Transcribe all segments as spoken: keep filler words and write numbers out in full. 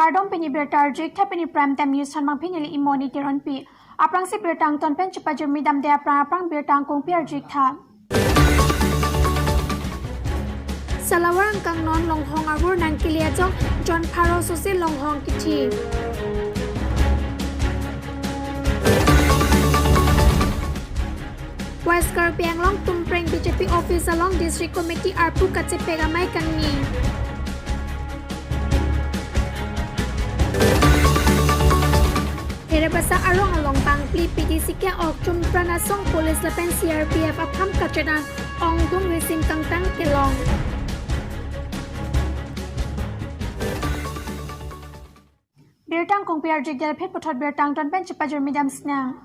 Kardom, pini birta arju-ik tha, pini Prime Time News thanbang pini neli Imoni Teronpi. Aphrangsi birta angton pen chepajirmi damde aphrang aphrang birta angkung pi arju-ik tha. Salawar angkang non longhong avur nangkele ajok jon pharo sose longhong kithi. West Karbi Anglong Tumpreng B J P office along District Committee arpu kachepek amei kangni. Therebasa arong along bangphli P D C ke-ok Chumpran asong police lapen C R P F apham kachedan ongdung risim kangtang kelong. Birta angkung pi arju-ik, dak phit puthot birta angton pen chepajirmi damsinang.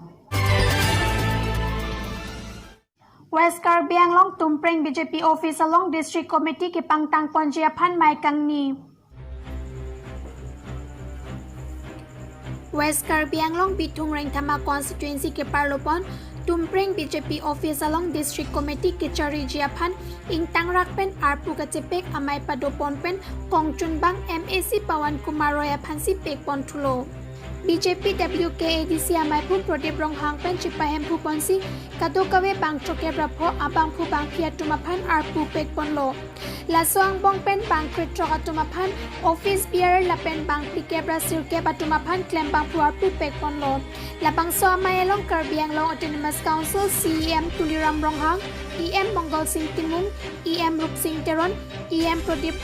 West Karbi Anglong Tumpreng B J P office along District Committee kepangtang ponji aphan mei kangni. West Karbi Anglong Bithung Rengthama constituency keparlo pon Tumpreng B J P office along District Committee kechariji aphan ingtangrak pen arpu kachepek amei padopon pen kongchunbang M A C Pawan Kumar Roy aphansi pekpon thulo. B J P W K A D C ameiphu Pradip Ronghang pen chepahemphu ponsi kadokave bang throkkep ra pho abangphu bangphi atum aphan arpu pekponlo. Laso angbong pen bang krethrok atum aphan office bearer lapen bang phlikep ra sirkep atum aphan klembangphu arpu pekponlo. Labangso amei along Karbi Anglong Autonomous Council C E M Tuliram Ronghang, E M Mongal Sing Timung, E M Rupsing Teron, E M Pradip,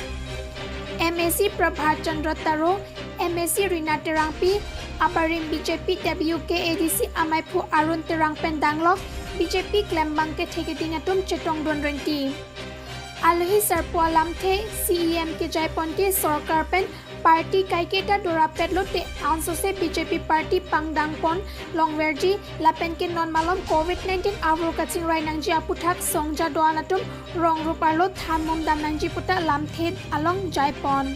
M A C Prabhat Chandra Taro, M A C Rina Terangpi, abarim B J P W K A D C ameiphu Arun Terang pen danglok B J P klembang kethe keding atum chetongdun rengti. Alohi sarpo alamthe C E M kejaiponke sorkar pen party kaiketa dorapet lote ansose B J P party pangdangpon longverji lapen ke non malom covid nineteen avur kachingrai nangji aputhak songja do-an atum rongrup arlo than mum dam nangji puta lamthe along jaipon.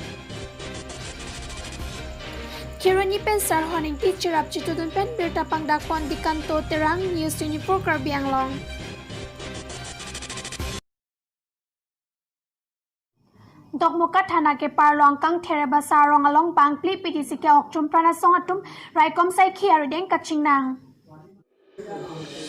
Kheroni pen Sarhon Ingti cherap chitudun pen birta pangdakpon Dikanto Terang, News twenty-four Karbi Anglong. Dokmoka thana keparlo angkang Therebasa arong along bangphli P D C ke-ok Chumpran asong atum raikom saikhi arideng kachingnang.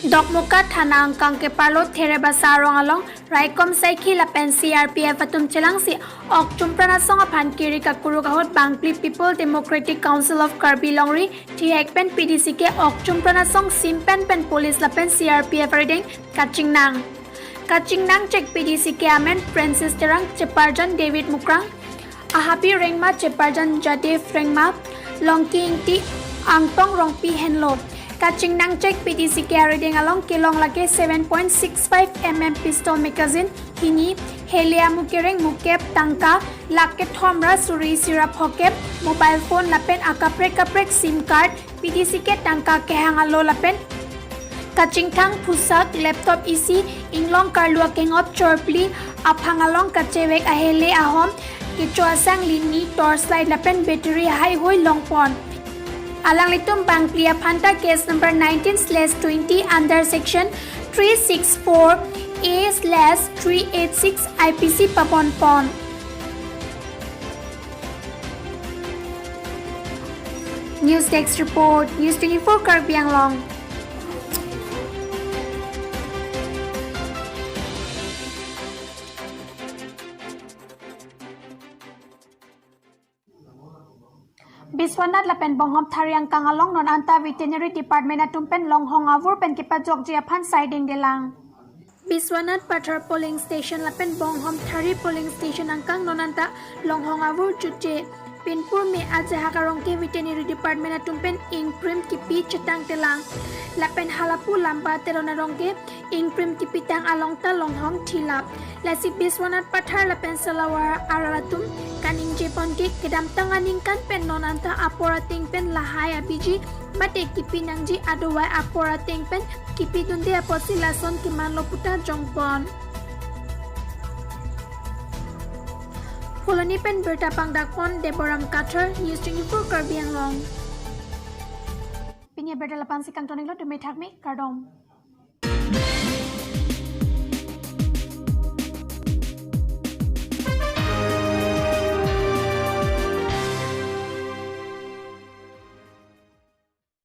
Dokmoka thana angkang keparlo Therebasa arong along raikom saikhi lapen C R P F atum chelangsi ok Chumpran asong aphan kiri kakuruk ahut bangphli People Democratic Council of Karbi Longri thihek pen P D C ke-ok Chumpran asong simpen pen police lapen C R P F arideng kachingnang. Kachingnangchek P D C ke amen Francis Terang, cheparjan David Mukrang, ahabi Rengma cheparjan Jadev Rengma, Longki Ingti, Angtong Rongpi henlo. Kachingnangchek P D C ke arideng along kelong lake seven point six five M M pistol magazine hini, hele amu kereng mukep, tangka lakh kethom ra suri isi ra phokep, mobile phone lapen akaprek kaprek sim card, P D C ke tangka kehang alo lapen kachingthang phusak, laptop isi, inglong karlu akengop chorphli, aphang along kachevek ahele ahom, kecho asang lini, torchlight lapen battery haihui longpon. Alanglitum bangphli aphanta case number nineteen slash twenty under section three six four A slash three eight six I P C pabonpon. News Desk Report, News twenty-four Karbi Anglong. Biswanath lapen Bonghom Thari angkang along non anta Veterinary Department atum pen longhong avur pen kepajokji aphan saidengdelang. Biswanath Pathar polling station lapen Bonghom Thari polling station angkang non anta longhong avur jutje. Pinpur me ajahak arong ke Veterinary Department atum pen ingprim kipi chetangtelang. Lapen halapu Lamba Teron arong ke ingprim kipitang along ta longhong thilap. Lasi Biswanath Pathar lapen Salawar arat atum kaningjepon ke kedamtang aningkan pen non anta apor ateng pen lahai abiji mate kipi nangji, adovai apor ateng pen kipidunde apotsi lason kemanlo puta jongpon. Phuloni pen birta pangdakpon Deboram Kathar, News twenty-four Karbi Anglong. Pini abirta lapu-ansi kangton-iklo, tumi thakmi, kardom.